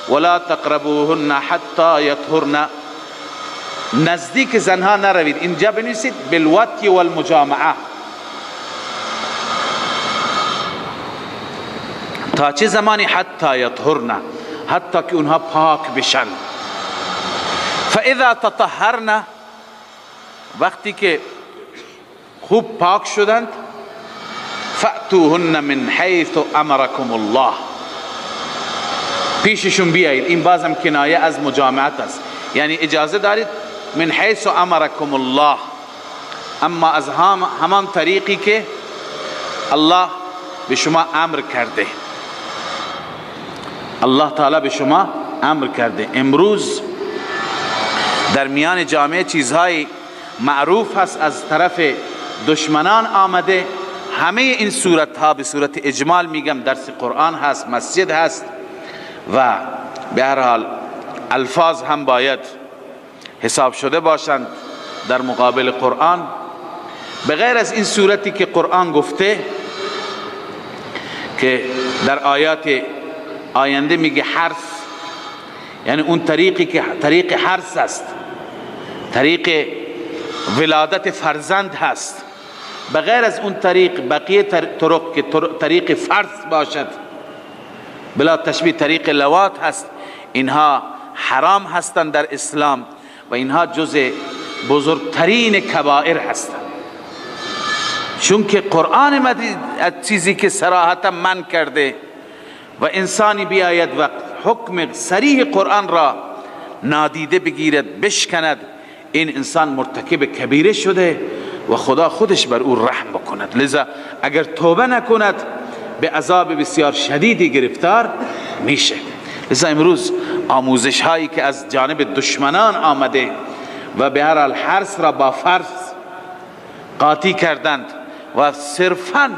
ولا تقربوهن حتی یطهرن. نزدیک زنها نروید. اینجا بنویسید بالوطی والمجامعه. تا چه زمانی؟ حتی یطهرن، حتی که اونها پاک بشن. فاذا تطهرن، وقتی که خوب پاک شدند، فأتوهن من حیث امرکم الله، پیششون بیایید. این بازم کنایه از مجامعت است، یعنی اجازه دارید من حیث امرکم الله، اما از همان طریقی که الله به شما امر کرده. الله تعالی به شما امر کرده. امروز در میان جامعه چیزهای معروف هست از طرف دشمنان آمده. همه این صورت ها به صورت اجمال میگم، درس قرآن هست، مسجد هست و به هر حال الفاظ هم باید حساب شده باشند در مقابل قرآن. به غیر از این صورتی که قرآن گفته که در آیات آینده میگه حرث، یعنی اون طریقی که طریق حرث است، طریق ولادت فرزند هست، بغیر از اون طریق بقیه طرق که طریق فرض باشد، بلا تشبیه طریق لواط هست، اینها حرام هستند در اسلام و اینها جز بزرگترین کبائر هستند. چون که قرآن مجید چیزی که صراحتا من کرده و انسانی بیاید و حکم صریح قرآن را نادیده بگیرد، بشکند، این انسان مرتکب کبیره شده و خدا خودش بر او رحم بکند. لذا اگر توبه نکند به عذاب بسیار شدیدی گرفتار میشه. لذا امروز آموزش هایی که از جانب دشمنان آمده و به هر حال حرث را با فرض قاطی کردند و صرفا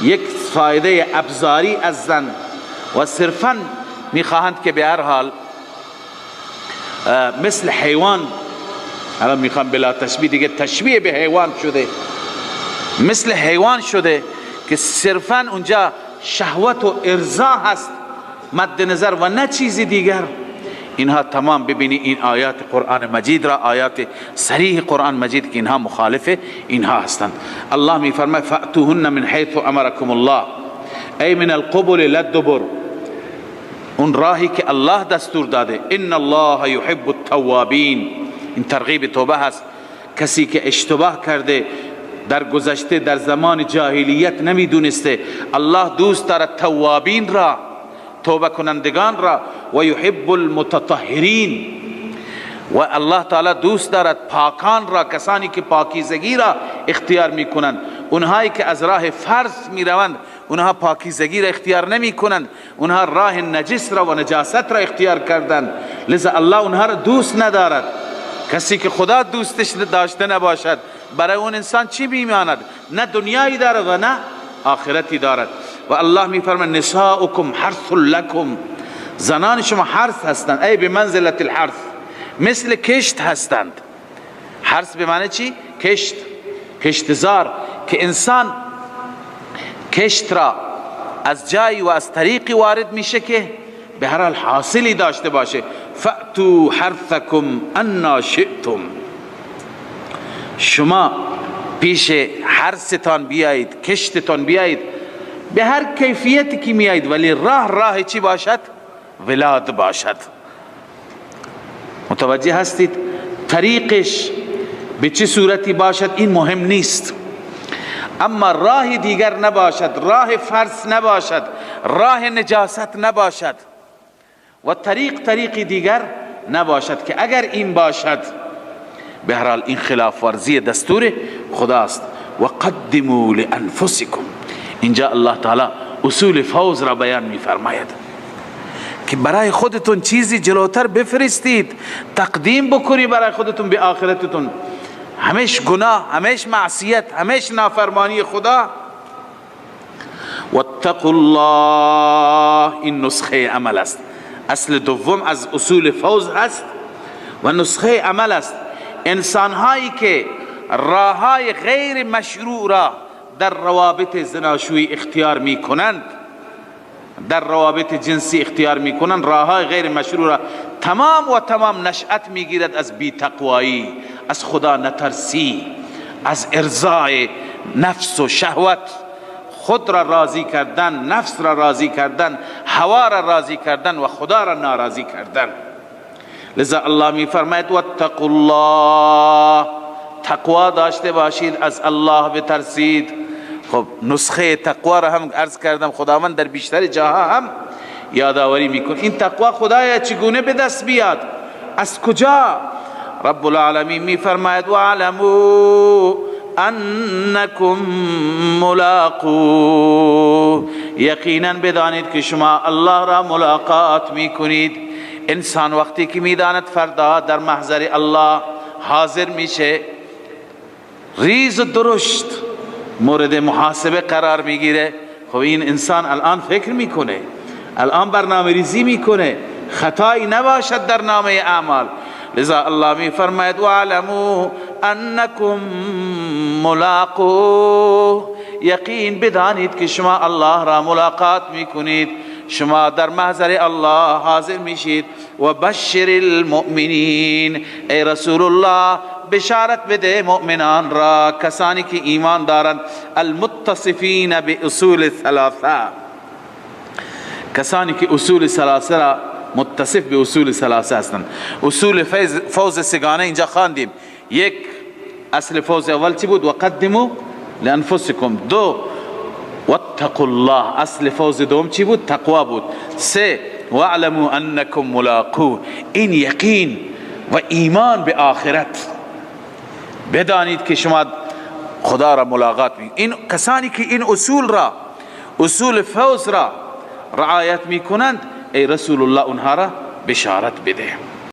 یک فایده ابزاری از زن و صرفا میخواهند که به هر حال مثل حیوان، الان میخوام بلا تشبیه دیگه، تشبیه به حیوان شده، مثل حیوان شده که صرفا اونجا شهوت و ارضا هست مد نظر و نه چیزی دیگر. اینها تمام ببینی این آیات قرآن مجید را، آیات صریح قرآن مجید که اینها مخالف اینها هستند. الله میفرماید فأتوهن من حیث امرکم الله، ای من القبل للدبر، اون راهی که الله دستور داده. ان الله یحب التوابین، این ترغیب توبه هست. کسی که اشتباه کرده در گذشته، در زمان جاهلیت نمیدونسته، الله دوست دارد توابین را، توبه کنندگان را، و یحب المتطهرین، و الله تعالی دوست دارد پاکان را، کسانی که پاکیزگی را اختیار میکنند. اونهایی که از راه فرض میروند اونها پاکیزگی را اختیار نمیکنند، اونها راه نجس را و نجاست را اختیار کردند. لذا الله اونها را دوست ندارد. کسی که خدا دوستش داشته نباشد برای اون انسان چی میماند؟ نه دنیایی دارد و نه آخرتی دارد. و الله میفرماید نساؤکم حرث لکم، زنان شما حرث هستند، ای به منزلت الحرث، مثل کشت هستند. حرث به معنی چی؟ کشت، کشتزار، که انسان کشت را از جایی و از طریقی وارد میشه که به هر حال حاصلی داشته باشه. فأتوا حرثکم انا شئتم، شما پیش حرثتان بیایید، کشتتان بیایید، به هر کیفیتی که میایید، ولی راه راه چی باشد؟ ولاد باشد. متوجه هستید؟ طریقش به چه صورتی باشد این مهم نیست، اما راه دیگر نباشد، راه فرض نباشد، راه نجاست نباشد و طریق طریق دیگر نباشد، که اگر این باشد به هر حال این خلاف ورزی دستور خداست. و قدموا لانفسکم، اینجا الله تعالی اصول فوز را بیان می‌فرماید که برای خودتون چیزی جلوتر بفرستید، تقدیم بکنی برای خودتون به آخرتتون. همیش گناه، همیش معصیت، همیش نافرمانی خدا. واتقوا الله، این نسخه عمل است. اصل دوم از اصول فوز است و نسخه عمل است. انسانهایی که راههای غیر مشروع را در روابط زناشویی اختیار می کنند، در روابط جنسی اختیار میکنن، راههای غیر مشروع را تمام و تمام نشأت میگیرد از بی تقوایی، از خدا نترسی، از ارضای نفس و شهوت، خود را راضی کردن، نفس را راضی کردن، هوا را راضی کردن و خدا را ناراضی کردن. لذا الله می فرماید واتقوا الله، تقوا داشته باشید، از الله بترسید. خب نسخه تقوا را هم عرض کردم، خداوند در بیشتر جاها هم یادآوری میکنه. این تقوا خدایا چگونه به دست بیاد؟ از کجا؟ رب العالمین می فرماید واعلموا انکم ملاقو، یقینا بدانید که شما الله را ملاقات میکنید. انسان وقتی که میداند فردا در محضر الله حاضر میشه، ریز و درشت مورد محاسبه قرار میگیره. خب این انسان الان فکر میکنه، الان برنامه ریزی میکنه، خطایی نباشد در نامه اعمال. لذا الله می فرماید واعلموا انکم ملاقو، یقین بدانید که شما الله را ملاقات میکنید، شما در محضر الله حاضر میشید. و بشر المؤمنین، ای رسول الله بشارت بده مؤمنان را، کسانی که ایمان دارند، المتصفین باصول ثلاثه، کسانی که اصول ثلاثه را متصف به اصول ثلاثه هستند. اصول فوز سگانه اینجا خواندیم. یک، اصل فوز اول چی بود؟ وقدموا لانفسکم. دو، واتقوا الله. اصل فوز دوم چی بود؟ تقوا بود. سه، واعلموا انکم ملاقو. این یقین و ایمان به آخرت، بدانید که شما خدا را ملاقات می. این کسانی که این اصول را، اصول فوز را رعایت میکنند، ای رسول الله اونها را بشارت بده.